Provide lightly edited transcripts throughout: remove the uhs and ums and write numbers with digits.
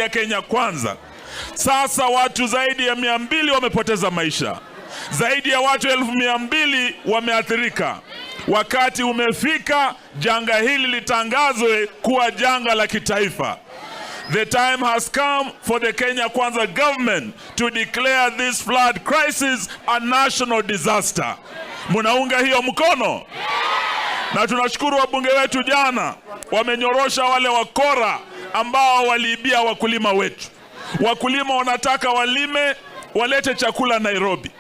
ya Kenya Kwanza. Sasa watu zaidi ya 200 wamepoteza maisha, zaidi ya watu 200,000 wameathirika. Wakati umefika janga hili litangazwe kuwa janga la kitaifa. The time has come for the Kenya Kwanza government to declare this flood crisis a national disaster. Munaunga hiyo mkono? Na tunashukuru wabunge wetu jana wamenyorosha wale wakora ambao waliibia wakulima wetu. Wakulima wanataka walime, walete chakula Nairobi,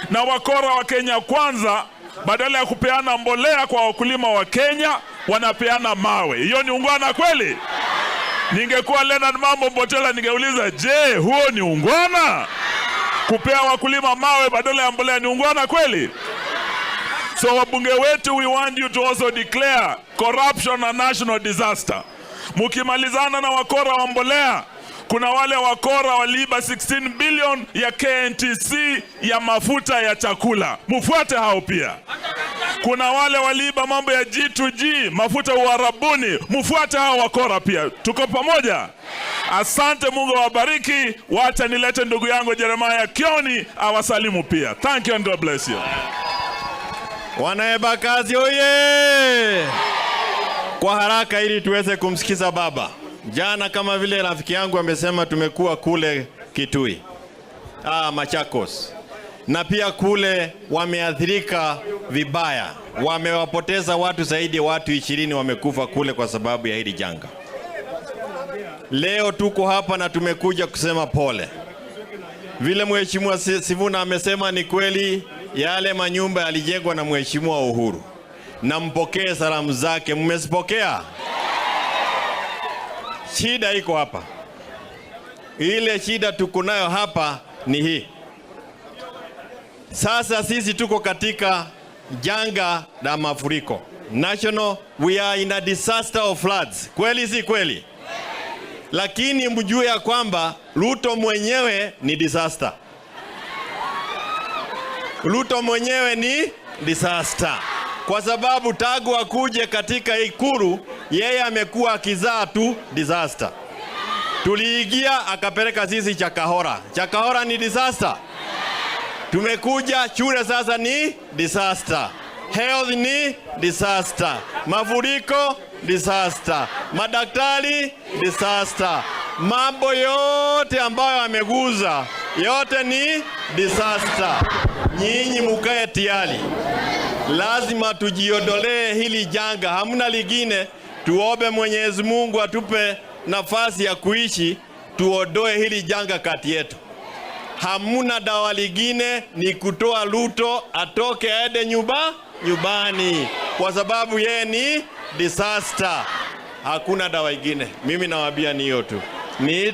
na wakora wa Kenya Kwanza badala ya kupeana mbolea kwa wakulima wa Kenya wanapeana mawe. Hiyo ni ungwana kweli? Ningekuwa Leonard Mambo Mbotela ningeuliza, je, huo ni ungwana? Kupea wakulima mawe badala ya mbolea ni ungwana kweli? So wabunge wetu, we want you to also declare corruption a national disaster. Mukimalizana na wakora wa mbolea, kuna wale wakora waliiba 16 billion ya KNTC ya mafuta ya chakula, mufuate hao pia. Kuna wale waliiba mambo ya G2G mafuta Uarabuni, mufuate hao wakora pia. Tuko pamoja? Asante, Mungu awabariki. Wacha nilete ndugu yangu Jeremiah Kioni awasalimu pia. Thank you and God bless you. Wanaembakasi oye! Kwa haraka ili tuweze kumsikiza baba. Jana kama vile rafiki yangu amesema, tumekuwa kule Kitui, Machakos, na pia kule wameathirika vibaya, wamewapoteza watu zaidi ya watu 20 wamekufa kule kwa sababu ya hili janga. Leo tuko hapa na tumekuja kusema pole. Vile Mheshimiwa Sifuna amesema ni kweli, yale manyumba yalijengwa na Mheshimiwa Uhuru, na mpokee salamu zake. Mmezipokea? Shida iko hapa, ile shida tuko nayo hapa ni hii. Sasa sisi tuko katika janga la mafuriko. National, we are in a disaster of floods. Kweli si kweli? Lakini mjue ya kwamba Ruto mwenyewe ni disaster. Ruto mwenyewe ni disaster, kwa sababu tangu akuje katika Ikulu yeye amekuwa akizaa tu disaster. Tuliingia akapeleka sisi Shakahola. Shakahola ni disaster. Tumekuja shule sasa ni disaster. Health ni disaster. Mafuriko disaster. Madaktari disaster. Mambo yote ambayo ameguza yote ni disaster. Nyinyi mukae tayari, lazima tujiondolee hili janga, hamna lingine. Tuombe Mwenyezi Mungu atupe nafasi ya kuishi, tuondoe hili janga kati yetu. Hamuna dawa lingine, ni kutoa Ruto atoke aende nyumbani, kwa sababu yeye ni disaster. Hakuna dawa ingine, mimi nawaambia ni hiyo tu ni